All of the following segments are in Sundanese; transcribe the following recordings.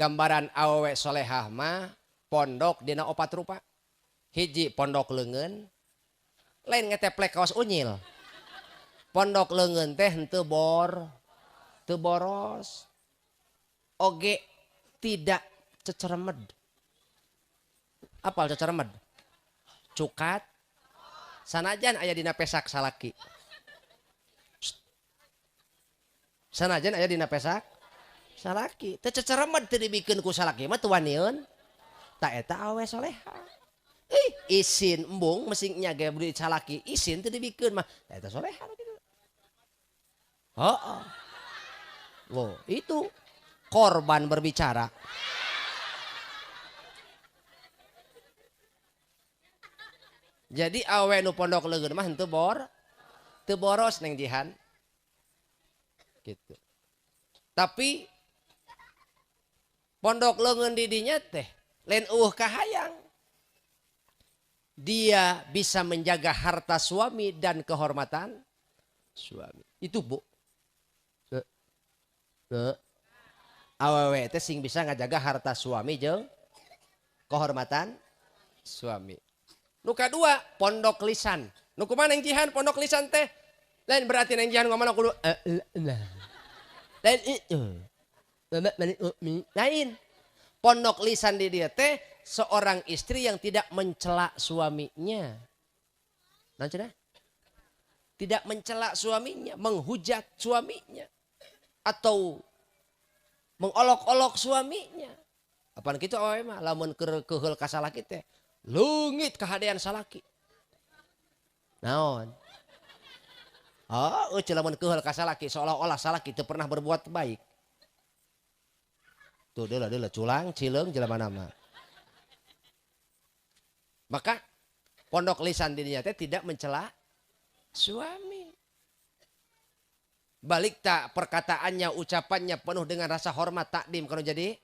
Gambaran awewe solehah mah pondok dina opat rupa. Hiji pondok leungeun, lain ngeteplek kaos unyil. Pondok leungeun teh henteu bor, teu boros. Oge tidak ceceremed. Apal ceceremed? Cukat sanajan aya dina pesak salaki. Sanajan aya dina pesak salaki, teu ceceremed teu dibikeun ku salaki mah teu wanieun. Ta eta awewe soleha. Isin embung mesing nya ge beli salaki, isin teu dibikeun mah ta eta soleha kitu. Heeh. Loh, itu korban berbicara. Jadi awewe nu pondok leungeun mah henteu bor, teu boros neng jihan. Gitu. Tapi pondok leungeun di dinya teh lain eueuh kahayang. Dia bisa menjaga harta suami dan kehormatan suami. Itu Bu. Awewe teh sing bisa ngajaga harta suami jeung kehormatan suami. Nu kadua pondok lisan. Nu kumaha neng jihan pondok lisan teh? Lain berarti neng jihan ngomong kudu lain itu. Lain. Pondok lisan di dia teh seorang istri yang tidak mencela suaminya. Nah, cenah? Tidak mencela suaminya, menghujat suaminya, atau mengolok-olok suaminya. Apaan kitu awewe mah lamun keur keuheul ka salaki teh leungit kahadean salaki. Naon? Oh, eueuh lamun keuheul ka salaki seolah-olah salaki teu pernah berbuat baik. Tuh deula deula culang cileung jelema nama. Maka pondok lisan dirinya teh tidak mencela suami. Balik tak perkataannya, ucapannya penuh dengan rasa hormat takdim kalau jadi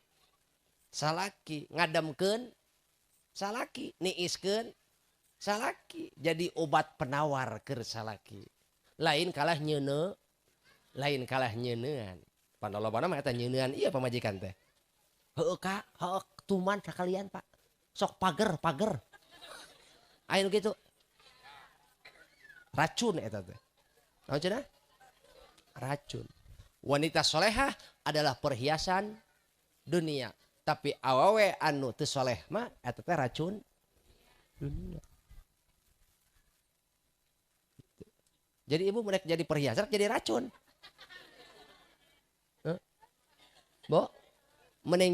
salaki, ngademkeun salaki, niiskeun salaki, jadi obat penawar keur salaki. Lain kalah nyeuneu, lain kalah nyeuneuan. Panolobana mah eta nyeuneuan ieu pamajikan teh. Heueuh Kak, heueuh tuman sakalian Pak. Sok pager, pager. Aya nu kitu. Racun eta teh. Naon cenah? Racun. Wanita solehah adalah perhiasan dunia. Tapi awewe anu teu soleh mah eta teh racun dunia. Jadi ibu mereka jadi perhiasan jadi racun. Bo, mending